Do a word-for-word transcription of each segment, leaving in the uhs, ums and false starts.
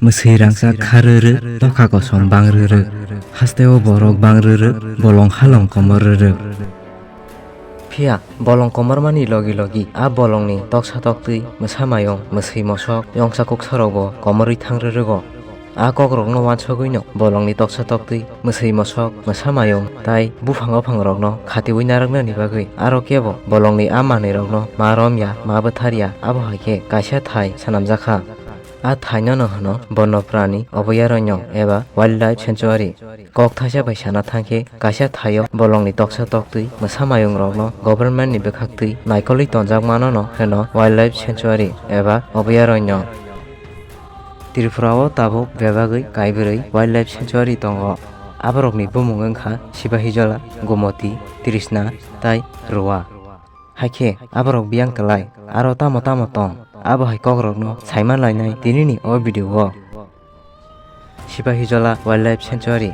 Mwswi rangchak kha rwrwk, tokha kosom bang rwrwk, hasteo borok bang rwrwk, bolong halong komor rwrwk. Phiya bolong komormani logi logi a bolongni toksa toktwi mwsa mayung, mwswi mosok, yongsa kuksarogo komorwi thang rwrwgo. A kokrokno uansugwino bolongni toksa toktwi mwswi mosok, mwsa mayung tai buphang ophangrokno khatiwi narwknani bagwi aro kebo bolongni a manwirokno ma romya, ma bwtharya, abo hai khe kaisa thai swnamjakha. A thainono hwno Bonoprani Abhayaranya eba Wildlife Sanctuary. Kok thaisa bai sana thangkhe, kaisa thaio bolongni toksa toktwi mwsa mayungrokno governmentni bwkhaktwi naikolwi tonjakmanono hwno Wildlife Sanctuary eba Abhayaranya. Tripura o tabuk bebagwi kaibrwi Wildlife Sanctuary tongo. Aborokni bumung wngkha Sipahijola, Gomoti, Trishna tai Rua. Haikhe aborok biyang kwlai, aro tamo tamo tong, abo hai kokrokno saima lainai tinini o video o. Sipahijola Wildlife Sanctuary.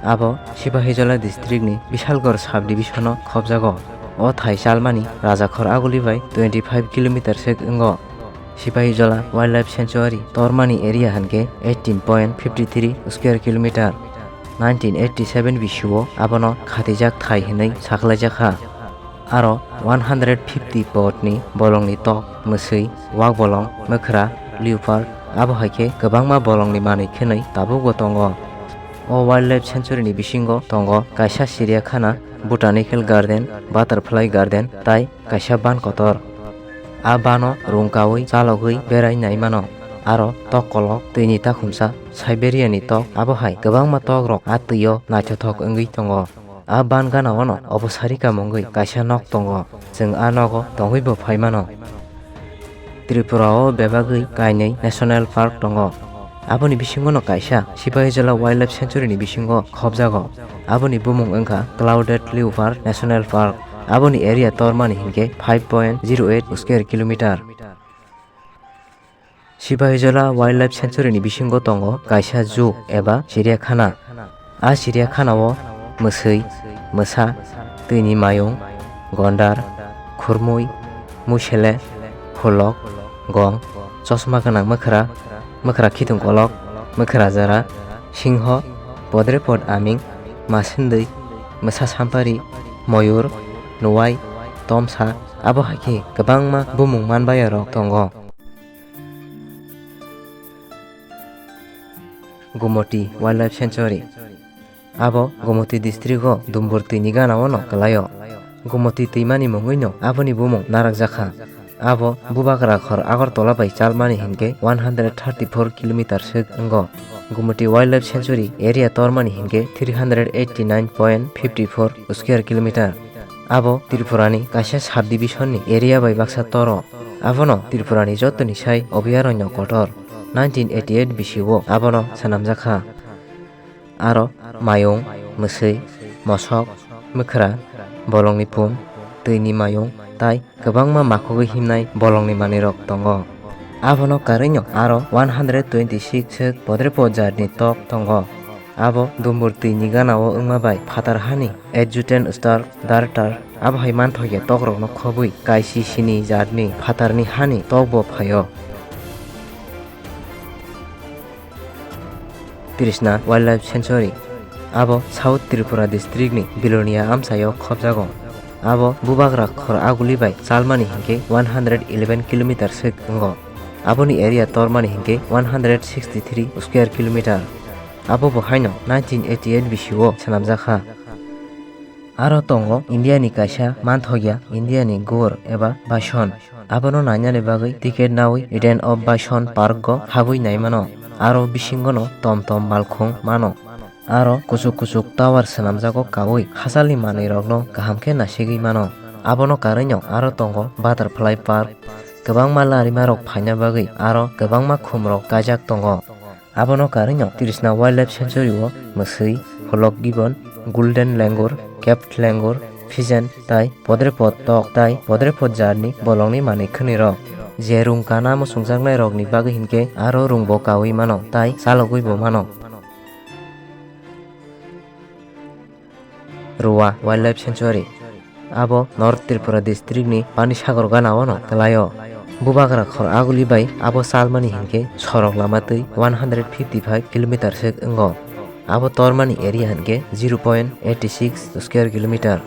Abo Sipahijola district ni Bishalgarh subdivision o khobjago. O thai chalmani Rajakhor aguli bai twenty five kilometer sek wngo. Sipahijola Wildlife Sanctuary tormani area hinkhe eighteen point fifty three square kilometer. Nineteen eighty seven bisio abono khatijak thai hinwi sakhlaijakha. Aro one hundred fifty potni bolongni tok, mwswi, wak bolong, mwkhra, leopard, abo hai khe kwbangma bolongni manwi khenwi tabukbo tongo. O Wildlife Sanctuary ni bisingo tongo kaisa chiriyakhana, botanical garden, butterfly garden tai kaisa ban kotor. A bano rung kawi chalogwi berai nai mano. Aro tok kolok, twini takhumsa, Siberia ni tok, abo hai kwbangma tok rok a twio naithothok wngwi tongo. A ban gana o no Abhayaranya mungwi kaisa nok tongo. Chwng a nogo tongwi bo phai mano. Tripura o bebagwi kainwi national park tongo. Aboni bisingo no kaisa Sipahijola Wildlife Sanctuary ni bisingo khobjago. Aboni bumung wngkha Clouded Leopard National Park. Aboni area tormani hinkhe five point zero eight square kilometer. Sipahijola Wildlife Sanctuary ni bisingo tongo kaisa zoo eba chiriyakhana. A chiriyakhana o mwswi, mwsa, twini mayung, gondar, khurmui, musele, hulok, gong, chosma gwnang mwkhra, mwkhra khitung kolok, mwkhra jara, singho, podrepot aming, masindwi, mwsa sampari, moyur, nuwai, tomsa, abo hai khe kwbangma bumung manbayarok tongo. Gomoti Wildlife Sanctuary. Abo Gomoti district o Dumbur twini gana o no kwlaio. Gomoti twimani mungwi no aboni bumung narakjakha. Abo Bubagra khor Agartala bai chalmani hinkhe one hundred thirty four kilometer sek wngo. Gomoti Wildlife Sanctuary area tormani hinkhe three hundred eighty nine point fifty four square kilometer. Abo Tripura ni kaisa subdivision ni area bai baksa toro. Abono Tripura ni joto ni sai Abhayaranya kotor. Nineteen eighty eight bisio abono swnamjakha. Aro mayung, mwswi, mosok, mwkhra, bolongni pum, twini mayung tai kwbangma makhogwi himnai bolongni manwirok tongo. Abono karwino aro one hundred twenty six sek podrepot jatni tok tongo. Abo Dumbur twini gana o wngma bai phatar hani adjutant star dartar abo hai manthokya tokrokno khobwi kaisi sini jatni phatarni hani tokbo phaio. Trishna Wildlife Sanctuary. Abo South Tripura district ni Bilonia amchaio khobjago. Abo Bubagra khor aguli bai chalmani hinkhe one hundred eleven kilometer sek wngo. Aboni area tormani hinkhe one hundred sixty three square kilometer. Abo bo haino nineteen eighty eight bisio swnamjakha. Aro tongo India ni kaisa manthokya India ni gur eba bison. Abono nainani bagwi ticket nawi Eden of Bison Park o habwi naimano. Aro bisingono tom tom malkhung mano. Aro kuchuk kuchuk tower swnamjago kawi hachalni manwirokno kaham khe nasigwi mano. Abono karwino aro tongo Butterfly Park. Kwbangma larimarok phaina bagwi aro kwbangma khumrok kaijak tongo. Abono karwino Trishna Wildlife Sanctuary o mwswi, holok gibbon, golden langur, capped langur, pigeon tai podrepot tok tai podrepot jatni bolongni manwi khwnirok. Je rung kana muchungjaknairokni bagwi hinkhe aro rungbo kawi mano tai chalogwibo mano. Rua Wildlife Sanctuary. Abo North Tripura district ni Panisagar gana o no kwlaio. Bubagra khor aguli bai abo chalmani hinkhe sorok lama twi one hundred fifty five kilometer se wngo. Abo tormani area hinkhe zero point eighty six square kilometer.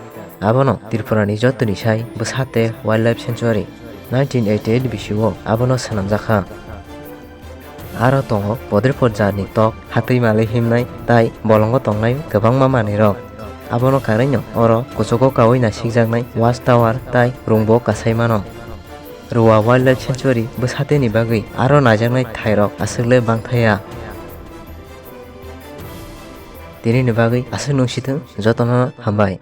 Abono Tripura ni jotoni sai bwsate wildlife sanctuary. Nineteen eighty eight bisio abono swnamjakha. Aro tongo podrepot jatni tok, hatwi malwi himnai tai bolongo tongnai kwbangma manwirok. Abono karaino oro kuchugo kaui nasikjaknai watch tower tai rungbo kasai mano. Rua Wildlife Sanctuary bwsateni bagwi aro naijaknai thairok aswk le bangthaya. Tinini bagwi aswk nungsithwng, jotono hambai.